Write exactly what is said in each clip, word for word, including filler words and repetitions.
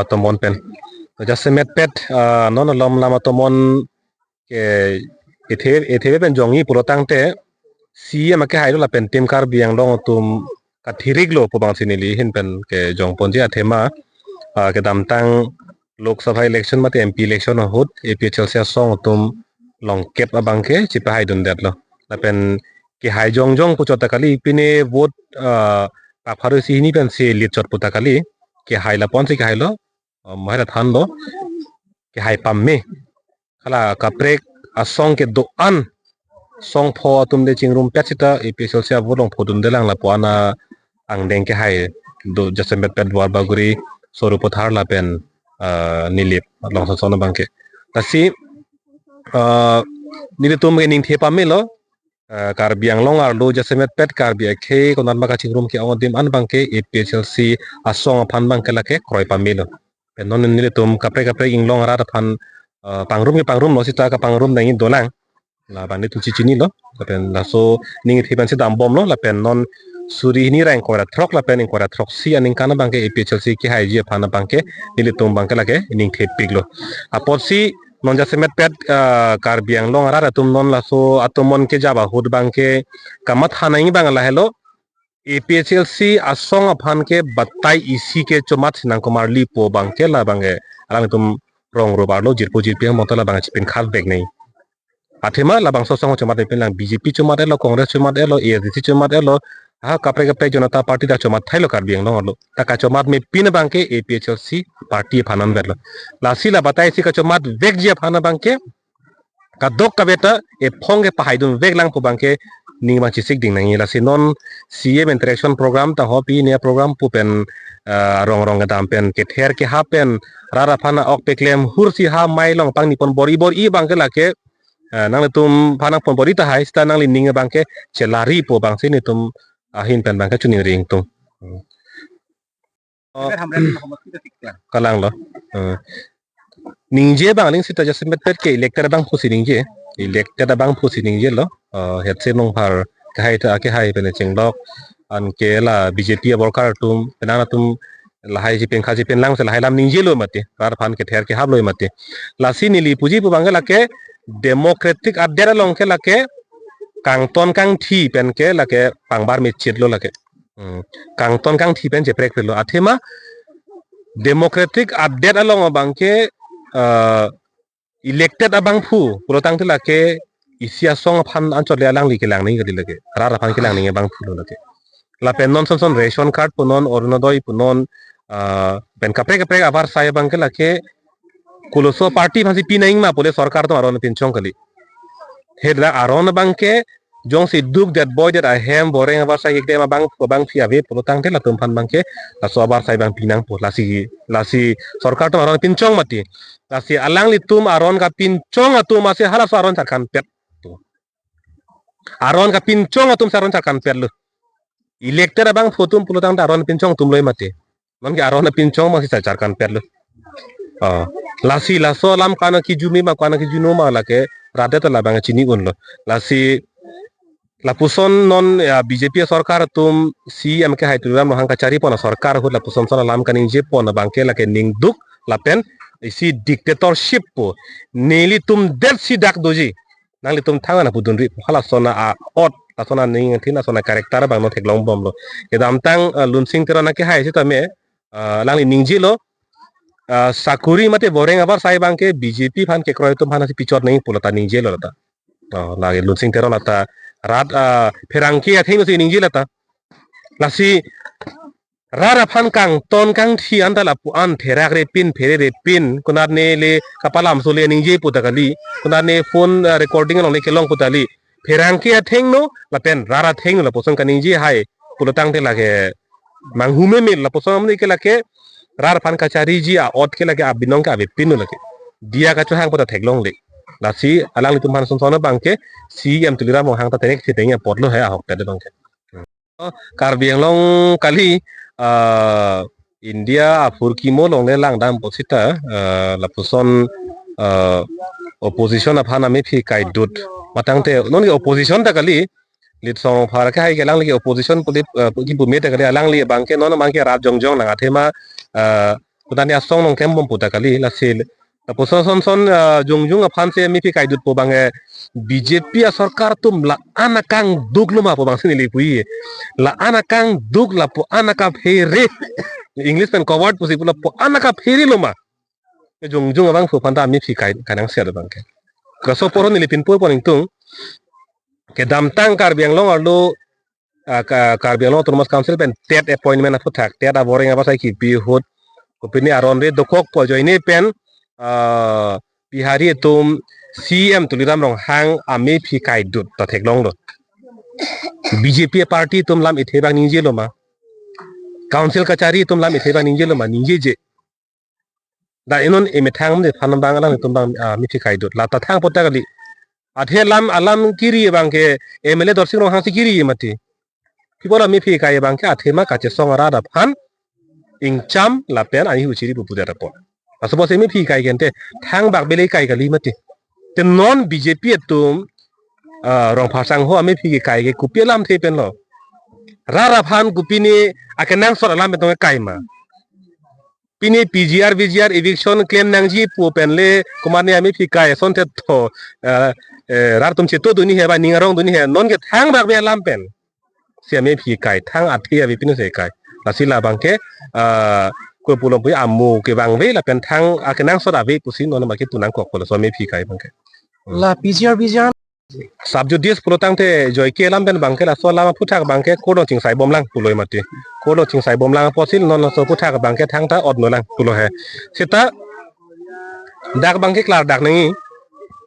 atomon pen. To jasemet pet, ah, non alom lam atomon ke ethe ethe pen jongji pulo tangte C E M akehai lo lapen Team Karbi Anglong atum kathirik lo pu bang si neli ahin pen kejongponji athema, ah, kedamtang Lok Sabha election mate M P election ahut A P H L C asong atum longkep abang ke chipahaidundetlo. Lapen kehai jongjong puchot ta kali, pine vote, ah, pak pharo isi hini pensi lead chot pu ta kali, kehai lapu-an si kehailo, ah, mahai ta thanlo, kehai pame. Hala kaprek asong kedo-an song pho atum de chingrumpet sita A P H L C avote longphodunde lang lapu-an angdeng kehai do jasemet pet Duarbagori, Sarupathar lapen, ah, Nilip along sonson abang ke. Lasi, ah, nelitum ke ningthe pamelo, ah, Karbi Anglong arlo jasemet pet Karbi akhei konat ma kachingrum ke-ong adim an abang ke A P H L C asong aphan abang ke lake kroi pamelo. Pen non nelitum kaprek kaprek inglong arat aphan, ah, pangrum ke pangrumlo sita kapangrum nangji dolang. Labang nelitum chichinilo. Lapen laso ningthe pensi dambomlo. Lapen non suri hini ra ingkoi ra throk lapen ingkoi ra throksi aningkan abang ke A P H L C kehaiji aphan abang ke nelitum abang ke lake ningthepiklo. Apotsi non jasemet pet, ah, Karbi Anglong arat atum non laso atomon kejap ahut abang ke kamatha nangji abang lahelo, A P H L C asong aphan ke batai isi ke chomat si nangkomarli pu abang ke labang ke alangtum rong rup arlo jirpo jirpi angbong ta labang chipin khat vek nangji. Athema labangso asong chomat pin lang, B J P chomat-etlo, Congress chomat-etlo, A S D C chomat-etlo, ha kaprek kaprek Janata Party ta chomat thailo Karbi Anglong arlo. Ta kachomat mepin abang ke A P H L C party aphan anvetlo. Lasi la batai isi kachomat vekji aphan abang ke kadokave ta ephong ke pahaidun vek lang pu abang ke ning abang chisik ding nangji. Lasi non C M interaction program ta ho pine program pu pen, ah, rong rong kedam pen kether kehap pen rat aphan ok peklem hur si ha mai long pangni pon bor-i bor-i abang ke lake, ah, nanglitum aphan nangpon bor-i tahai sita nangli ning abang ke chelari pu abang si nelitum ahin pen abang ke choningri ingtung. Hmm. Oh. Hamren Mohammed kita tikla. Kalanglo. Hmm. Ningje abang aling sita jasemet pet ke elected abangphu si ningje. Elected abangphu si ningjelo. Eh, Hanse Nongphar kehai ta kehai pen chenglok. Anke la B J P aworker atum, penang atum lahai chipin kha chipin lang si lahai lam ningjelo mati. Rat aphan kether kehaplo mati. Lasi neli puji pu abang ke lake democratic adet along ke lake kangton kangthi pen ke lake pangbar mechitlo lake. Hmm. Kangton kangthi pen cheprek phelo. Athema democratic adet along abang ke, eh, elected abangphu pulo tangte lake isi asong aphan anchot le alangli kelang nangji kali lake. Rat aphan kelang nangji abangphulo lake. Lapen non sonson ration card punon, Orunodoi punon, ah, pen kaprek kaprek avarsai abang ke lake koloso party aphan si pi nangji ma pule sorkar atum aron pinchong kali. Hela aron abang ke jongsi duk det boi det ahem boreng avarsai kekdem abang abangpi ave pulo tangte latum aphan abang ke laso avarsai abang pi nangpo, lasi lasi sorkar atum aron pinchong mati. Lasi alanglitum aron kapinchong atum asi halaso aron charkanpet. Aron kapinchong atum si aron charkanpetlo. Elected abangphu atum pulo tangte aron pinchong atumlo mati. Non ke aron pinchong abang si charkanpetlo. Oh. Lasi laso alam kana kijumi ma kana kijunu ma lake rat-et labang chini unlo. Lasi lapuson non ya B J P sorkar atum C M kehai Tuliram Ronghang kachari pon asorkar ahut lapuson son alam kaningjepon abang ke lake ningduk lapen isi dictatorship pu nelitum det si dak doji. Nanglitum thang ana pudunri halason a-ot, lason aning thin, lason a-character abang non theklongbomlo. Kedamtang, eh, Lunsing Teron akehai sitame, eh, alangli ningjelo, eh, sakuri mate boreng avarsai abang ke B J P aphan kekroi atum aphan si pichot nangji pulo ta ningjelo lata. Oh, lake Lunsing Teron lata rat, eh, pherangke athengno si ningje lata. Lasi rat aphan kangton kangthi anta lapu-an therak repin phere repin konatne le kapalam sole ningje pu ta kali, konatne phone, ah, recording along le kelong pu ta kali, pherangke athengno lapen rat athengno lapuson kaningje hai pulo tangte lake manghume mil lapuson amni ke lake rat aphan kachariji a-ot ke lake abinong ke avepinlo lake diya kachohang pu ta theklongle. Lasi alanglitum aphan sonson abang ke C M Tuliram Ronghang ta tenek thiteng apotlo hai ahokpet abang ke. Karbi Anglong kali, ah, India aphurkimo along le langdam pu sita, ah, lapuson, ah, opposition aphan amephi kaidut. Matangte non ke opposition ta kali, Litsong Phar kehai ke alangli ke opposition pu le, ah, kipu me ta kali, alangli abang ke non abang ke rat jongjong lang athema, ah, Kudan ya song nong klembom pu ta kali, lasi lapuson son son, ah, jongjong aphan si amephi kaidutpo abang ke B J P asorkar atum la-an akangduk lo ma pu abang si neli pu-i. La-an akangduk, lapu-an akaphere. English pen coward pusi pu, lapu-an akaphere lo ma. Jongjong abangphu aphan ta amephi kai, kainang si abang ke. Laso apor neli pinpoi pon ingtung. Kedamtang Karbi Anglong arlo, ah, Ka-, Karbi Anglong Autonomous Council pen TET appointment aphuthak, TET aboreng abasai kipi ahut, kopine aron re dokokpo ajoine pen, ah, Bihari atum C M Tuliram Ronghang amephi kaidut ta theklonglo. B J P party atum lam ithe abang ningjelo ma. Council kachari atum lam ithe abang ningjelo ma, ningjeje. Dak non emethang de aphan abang alanglitum abang, ah, mephi kaidut. La ta thangpo ta kali. Athe lam alam kiri abang ke M L A Dorsing Ronghang si kiri mati. Pi apot amephi kai abang ke, athema kachesong arat aphan ingcham lapen ahi huchiri pupu det apot. Laso apotsi mephi kai ke ante thangbak bele kai kali mati. Te non B J P atum, ah, Rongphar sangho amephi kai ke kopi alamthe pen lo. Rat aphan kopine akenangsot alam pen tong kai ma. Pine P G R, V G R eviction klem nangji pu pen le komatne amephi kai asonte tho, eh, eh, rat atum cheto dunji he ba ning arong dunji he, non ke thangbak be alam pen si amephi kai, thang athe ave pine si kai. Lasi labang ke, eh, ko pulo pu amo ke vangve lapen thang akenangsot ave pusi non ma ke pu nangkokpo laso amephi kai abang ke. Hmm. La P G R, V G R Sub judice pulo tangte joike alam pen abang ke, laso alam aphuthak abang ke court along chingsai bomlang pulo mati. Court along chingsai bomlang apotsi non laso aphuthak abang ke thangta otno lang pulo he. Seta dak abang ke klardak nangji,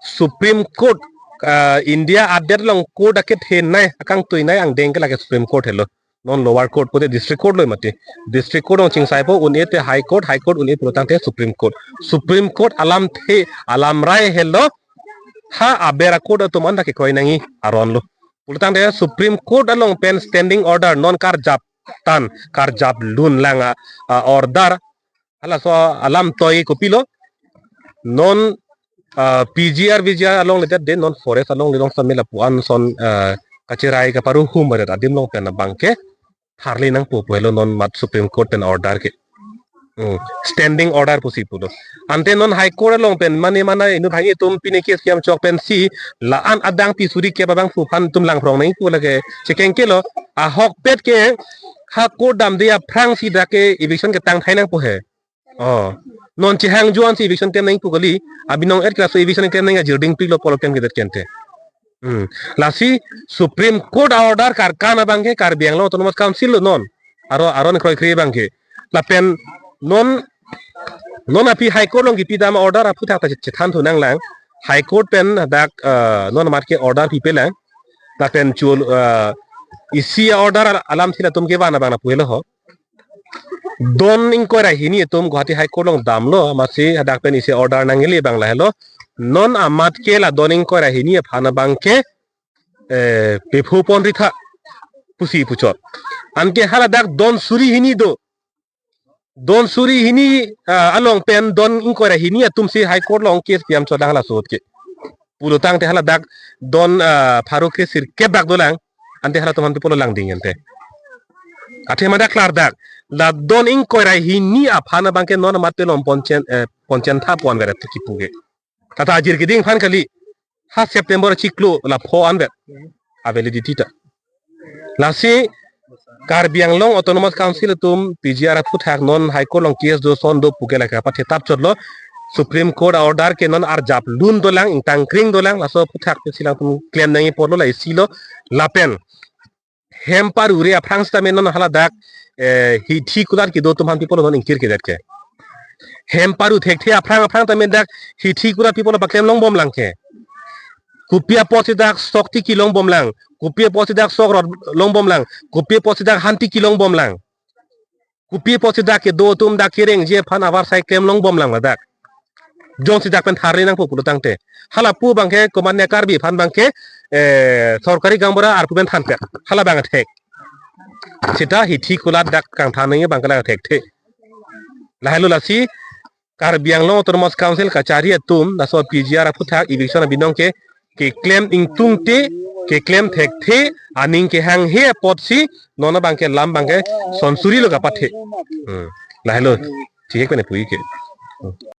Supreme Court, ah, India adet along court akethenei, akangtuinei angdeng ke lake Supreme Court helo. Non lower court pute district court lo mati. District court along chingsaipo, un-e te high court, high court un-e pulo tangte Supreme Court. Supreme Court alamthe, alamrai helo, ha aber a-court atum anta kekroi nangji aron lo. Pulo tangte Supreme Court along pen standing order non karjap tan, karjap lun lang a, a order. Halaso alam toi kopilo. Non, ah, P G R, V G R along le det de, non forest along le long samela pu-an son, ah, kacherai kaparuhum baret adim along pen abang ke tharli nangpo pu helo non mat Supreme Court pen order ke. Hmm. Standing order pusi pulo. Ante non High Court along pen mane mana inut hangji atum pine case kiam chok pensi la-an adang pi suri kep abangphu aphan atum langphrong nangji pu lake chekeng kelo, ahokpet ke ha court damde aphrangsi dak ke eviction ketang thai nangpo he. Oh. Non chehang juan si eviction tem nangpo kali. Abinong et class eviction tem nang ajirding piklo polo tem kedet kente. Hmm. Lasi Supreme Court a order karkan abang ke Karbi Anglong Autonomous Council lo non. Aro, aron kroikre abang ke. Lapen non, non aphi High Court along kipi dam order aphuthak ta chethan thu nanglang. High Court pen dak, eh, non mat ke order pipe lang. Lapen chul, eh, isi a order al-, alamthe latum kevan abang lapu helo ho. Don ingkoi ra hini atum Guwahati High Court along damlo, amatsi hadak pen isi order nangle abang lahelo. Non amat ke la don ingkoi ra hini aphan abang ke, eh, pepho ponri tha pusi puchot. Anke haladak don suri hini do. Don suri hini, ah, along pen don ingkoi ra hini atumsi High Court along case piam chodang hala sot ke. Pulo tangte haladak don, ah, pharo ke sirkep dak dolang. Ante halatum aphan pi pulo langding ante. Athema dak klardak. La don ingkoi ra hini aphan abang ke non amat pelom ponchen, eh, ponchen tha pon veret kipu ke. Tata ajir keding aphan kali. Ha September chiklo la pho anvet a validity ta. Lasi Karbi Anglong Autonomous Council atum P G R aphuthak non High Court along case do son do pu ke lake kapathe tap chotlo. Supreme Court a order ke non arjap lun dolang, ingtangkring dolang, laso aphuthak pensi alangtum klem nangji apotlo la isi lo lapen hem paru re aphrang sitame non haladak, eh, hithi kulat kedo atum aphan pi pulo non ingkir kedet ke. Hem paru thekthe aphrang aphrang tame dak hithi kulat pi pulo paklem longbom lang ke. Kopi apotsi dak sok tiki longbom lang. Kopi apotsi dak sok rot longbom lang. Kopi apotsi dak han tiki longbom lang. Kopi apotsi dak kedo atum dak kerengji aphan avarsai klem longbom lang ladak. Jongsi dak pen tharli nangpo pulo tangte. Hala pu abang ke komatne Karbi aphan abang ke, eh, sorkari gaonbura arpu pen thanpek. Hala abang thek. Seta hithi kulat dak kangthan nangji abang ke la thekthe. Lahelo lasi Karbi Anglong Autonomous Council kachari atum, laso P G R aphuthak eviction abinong ke keklem ingtungte, keklem thekthe, aning kehanghe apotsi, non abang ke lam abang ke son suri lo kapathe. Hmm. Lahelo. Chihek pen puji ke.